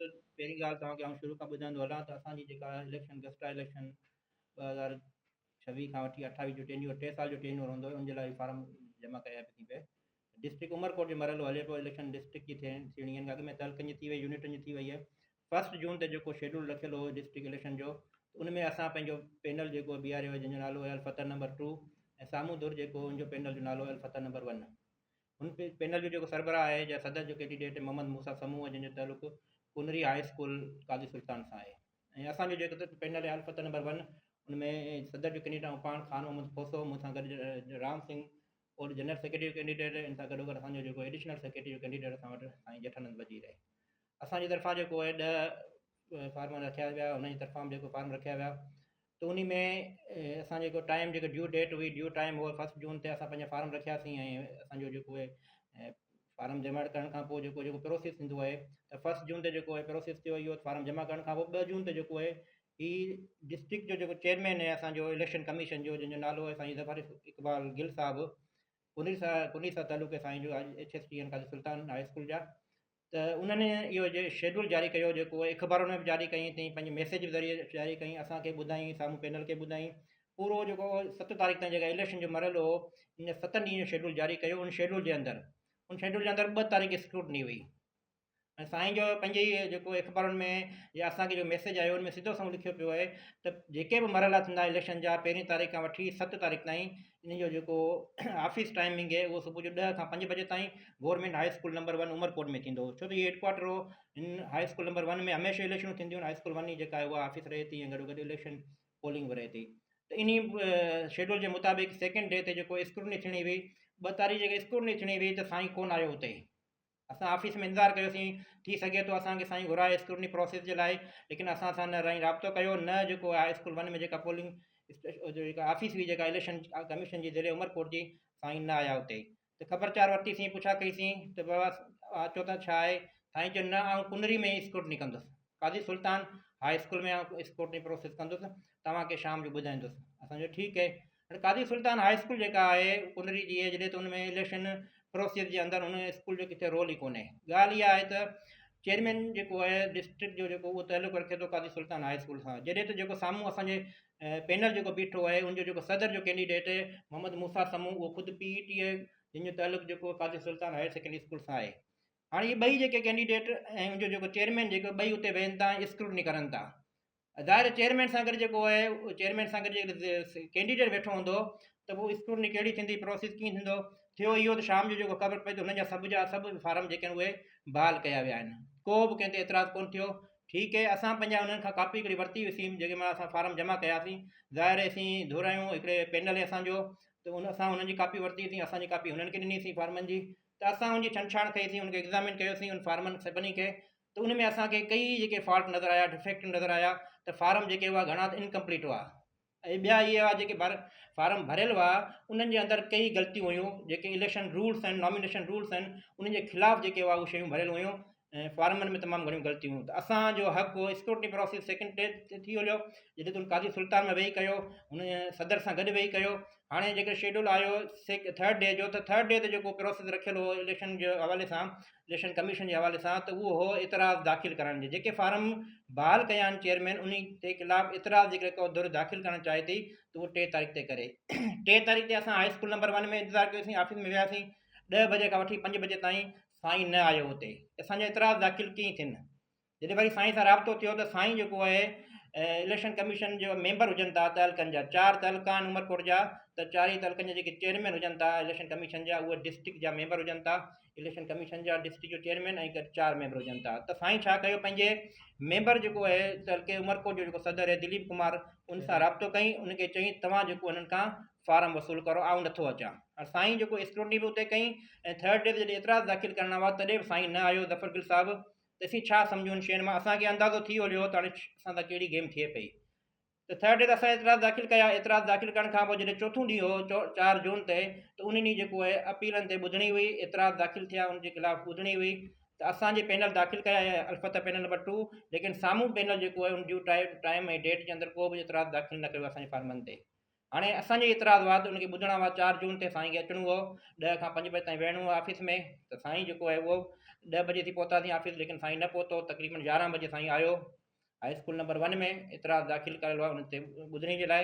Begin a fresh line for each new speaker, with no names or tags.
ته پهرين ڳالهه توهان کي آئون شروع کان ٻڌائيندو هلان ته اسان جي جيڪا اليڪشن گسٽا اليڪشن 2026 کان وٺي 28 جو ٽينيور 3 سال جو ٽينيور هوندو ان جي لاء فارم جمع ڪيا پئي پئي. ڊسٽرڪٽ عمرڪوٽ جو مرحلو هلي پيو، اليڪشن ڊسٽرڪٽ جي ٿيڻي آهن، اڳ ۾ تعلقن جي ٿي وئي، يونٽن جي ٿي وئي آهي. فرسٽ جون تي جيڪو شيڊول رکيل هو ڊسٽرڪٽ اليڪشن جو، ان ۾ اسان پنهنجو پينل جيڪو بيهاريو آهي جنهن جو نالو آهي الفتح نمبر 2 ۽ سامهون ڌر جيڪو ان جو پينل جو نالو آهي الفتح نمبر 1. هن پينل جو جيڪو سربراهه آهي يا صدر جو ڪينڊيڊيٽ محمد موسيٰ سمون آهي جنهن جو تعلق ڪنري هاء اسڪول قاضي سلطان سان آهي ۽ اسان جو جيڪو پينل آهي الفتح نمبر 1 ان ۾ صدر جو ڪينڊيڊيٽ آئون پاڻ خان محمد کوسو، مون سان گڏ رام سنگهه اور جنرل سيڪريٽري جو ڪينڊيڊيٽ، ان سان گڏوگڏ اسان جو جيڪو ايڊيشنل سيڪريٽري جو ڪينڊيڊيٽ اسان وٽ سائين ڄيٺانند وزير آهي. اسان جي طرفان جيڪو آهي 10 فارم رکيا ويا، هن جي طرفان به جيڪو فارم رکيا ويا ته انهي ۾ اسان جيڪو ٽائيم جيڪو ڊيو ڊيٽ هئي، ڊيو ٽائيم هو فرسٽ جون تي اسان پنهنجا فارم رکياسين ۽ اسان جو جيڪو آهي فارم جمع ڪرڻ کان پوء جيڪو جيڪو پروسيس ٿيندو آهي ته فرسٽ جون تي جيڪو آهي پروسيس ٿيو اهو فارم جمع ڪرڻ کان پوء 2 جون تي جيڪو آهي هي ڊسٽرڪٽ جو جيڪو چيئرمين آهي اسان جو اليڪشن ڪميشن جو جنهن جو نالو آهي سائين ظفر اقبال گل صاحب، انهي سان تعلق آهي سائين جو H S T N Qazi Sultan high school جا، ته انهن اهو شيڊول جاري ڪيو جيڪو اخبارن ۾ به جاري ڪيائين تئين پنهنجي ميسيج به ذريعي جاري ڪيائين، اسان کي ٻڌايائين، سامهون پينل کي ٻڌايائين. پورو جيڪو 7 تاريخ تائين جيڪا اليڪشن جو مرحلو هو ان 7 ڏينهن جو شيڊول جاري ڪيو. ان شيڊول جي اندر 2 تاريخ اسڪروٽني هئي ۽ سائين جو پنهنجي ئي جيڪو اخبارن ۾ يا اسان کي جو ميسيج آيو ان ۾ سڌو سنئون لکيو پيو آهي ته جيڪي به مرحلا ٿيندا اليڪشن جا پهرين تاريخ کان وٺي 7 تاريخ تائين ان جو جيڪو آفيس ٽائمنگ آهي اهو صبح جو 10 کان 5 بجي تائين government high school number 1 Umerkot ۾ ٿيندو هو، ڇو ته هي هيڊ ڪوارٽر هو. هن هاء اسڪول نمبر 1 ۾ هميشه اليڪشنون ٿينديون آهن. هاء اسڪول 1 ئي جيڪا آهي اها آفيس رهي ٿي ۽ گڏو گڏ اليڪشن پولنگ به رهي ٿي. ته انهي شيڊول جي مطابق سيڪنڊ ڊي تي جيڪو اسڪروٽني ٿيڻي هئي، 2 تاريخ جيڪا اسڪروٽني ٿيڻي هئي ته سائين ڪونه آيو اتي. اسان آفيس ۾ انتظار ڪيوسين، ٿي سگهي ٿو اسان کي سائين گهرائي اسڪروٽني پروسيس جي لاء، ليڪن اسان سان نه رائين رابطو ڪيو نه جيڪو هاء اسڪول 1 ۾ جيڪا پولنگ جيڪا آفيس هئي جيڪا اليڪشن ڪميشن جي ضلعي عمرڪوٽ جي، سائين نه آيا اتي. ته خبر چار ورتيسين، پڇا ڪئيسين ته بابا اچو ته ڇا آهي؟ سائين چيو نه آئون ڪنري ۾ ئي اسڪروٽني ڪندس، قاضي سلطان هاء اسڪول ۾ آئون اسڪروٽني پروسيس ڪندس، توهان کي شام جو ٻڌائيندس. اسان چيو ٺيڪ آهي. هاڻي قاضي سلطان هاء اسڪول جيڪا آهي ڪنري جي جڏهن ته ان ۾ اليڪشن پروسيس جي اندر ان اسڪول جو ڪٿي رول ئي ڪونهي. ڳالهه اها آهي ته چيئرمين جيڪو آهي ڊسٽرڪٽ جو جيڪو اهو تعلق رکي ٿو قاضي سلطان هاء اسڪول سان، جڏهن ته جيڪو سامهون اسان جي پينل جيڪو بيٺو آهي ان جو جيڪو صدر جو ڪينڊيڊيٽ محمد موسيٰ سمون اهو خود پي اي ٽي آهي جنهن جو تعلق جيڪو قاضي سلطان هائر سيڪنڊري اسڪول سان آهي. هاڻي اهي ٻئي جيڪي ڪينڊيڊيٽ ۽ ان جو جيڪو چيئرمين جيڪو ٻئي اتي ويهن ٿا ۽ اسڪروٽني ڪرن ٿا. ظاهر آهي چيئرمين سان گڏ جيڪو آهي چيئرمين سان گڏ جيڪڏهن ڪينڊيڊيٽ ويٺو هوندو ته پوء اسڪروٽني ڪهڙي ٿيندي، پروسيس ڪيئن ٿيندو. ٿيو اهو ته شام جو جيڪو خبر پئي ته هنن جا سڀ جا سڀ فارم جيڪي آهن اهي بحال ڪيا ويا آهن، ڪو به ڪنهن تي اعتراض ڪونه ٿيو. ٺيڪ آهي اسان پنهنجا انهن کان ڪاپي هڪڙي ورتي هئيسين جيڪي مهل اسان فارم جمع ڪياسين، ظاهر آهي اسين ڌر آهيون، هڪڙي پينل آهي اسان جو ته ان اسان انهن جي ڪاپي ورتي هئيسين، اسان جي ڪاپي هنن کي ڏنيسين فارمن جي، ته اسان ان جي ڇنڇاڻ ڪئيسين، ان کي ايگزامن ڪيوسين ان فارمن سڀني کي، ته ان ۾ اسان کي ڪئي جيڪي فالٽ نظر آيا، ڊفيڪٽ نظر آيا ته فارم جيڪي هئا گهڻا ته انڪمپليٽ هئا ۽ ٻيا اهي هئا جيڪي فارم ڀريل هئا انهن جي اندر ڪئي غلطيون هيون، جيڪي اليڪشن رولس آهن، نامينيشن رولس آهن، انهن جي خلاف جيڪي هئا اهي شيون ڀريل هيون ۽ فارمن ۾ تمام گهڻيون غلطيون هيون. ته اسان جو حق هو اسڪروٽني پروسيس سيڪنڊ ڊي تي ٿي هليو، جڏهن ته هن قاضي سلطان ۾ ويهي ڪيو، هن صدر سان گڏ ويهي ڪيو. هاڻي جيڪڏهن شيڊول آيو ٿرڊ ڊي جو ته ٿرڊ ڊي تي جيڪو پروسيس رکيل هو اليڪشن جي حوالي سان، اليڪشن ڪميشن جي حوالي سان، ته اهو هو اعتراض داخل ڪرڻ جي جيڪي فارم بحال ڪيا آهن چيئرمين انهي تي خلاف اعتراض جيڪڏهن ڪو ڌر داخل ڪرڻ چاهي ٿي ته اهو 3 تاريخ تي ڪري. 3 تاريخ تي اسان هاء اسڪول نمبر 1 ۾ انتظار ڪيوسين، آفيس ۾ وياسين، 10 بجي کان وٺي 5 بجي تائين سائين نه آيو اتي اسان جا اعتراض داخل ڪيئن ٿين. جڏهن وري سائين سان رابطو ٿيو ته سائين جيڪو آهي اليڪشن ڪميشن جو ميمبر هجن ٿا تعلقن جا، 4 تعلقا آهن عمرڪوٽ جا ته چارئي تعلقن جا جيڪي چيئرمين هجن ٿا اليڪشن ڪميشن جا اهي ڊسٽرڪٽ جا ميمبر هجن ٿا، اليڪشن ڪميشن جا ڊسٽرڪٽ جو چيئرمين ۽ گڏ 4 ميمبر هجن ٿا. ته سائين ڇا ڪيو پنهنجي ميمبر جيڪو آهي تعلقي عمرڪوٽ جو جيڪو صدر آهي دليپ ڪمار ان سان رابطو ڪئي، ان کي چئي توهان جيڪو هنن کان فارم وصول ڪرو آئون نٿو اچان. سائين جيڪو اسڪروٽني به اتي ڪئي ۽ ٿرڊ ڊي تي جڏهن اعتراض داخل ڪرڻا هئا تڏهن به سائين نه آيو ظفر گل صاحب. ته اسين ڇا سمجهون ان شين مان، اسان کي اندازو ٿي ويو ته هاڻي اسان سان ڪهڙي گيم ٿئي پئي. ته ٿرڊ ڊي تي اسان اعتراض داخل ڪيا، اعتراض داخل ڪرڻ کان پوء جڏهن چوٿون ڏينهن هو 4 جون تي ته ان ڏينهن جيڪو آهي اپيلن تي ٻڌڻي هئي، اعتراض داخل ٿيا ان جي خلاف ٻڌڻي هئي ته اسان جي پينل داخل ڪيا الفتح پينل نمبر 2، ليڪن سامهون پينل جيڪو آهي ان ڊيو ٽائيم ۽ ڊيٽ جي اندر ڪو به اعتراض داخل نه ڪيو اسان جي فارمن تي. هاڻي اسان جو اعتراض هئا ته ان کي ٻڌڻا هئا 4 جون تي سائين کي اچڻو هو، 10 کان 5 بجي تائين ويهڻو هو آفيس ۾، ته سائين جيڪو آهي اهو 10 بجي ٿي پهتاسين آفيس، ليڪن سائين نه پهتو، تقريبن 11 بجي سائين آيو هاء اسڪول نمبر 1 ۾ اعتراض داخل ڪيل هئا ان تي ٻڌڻي جي لاء.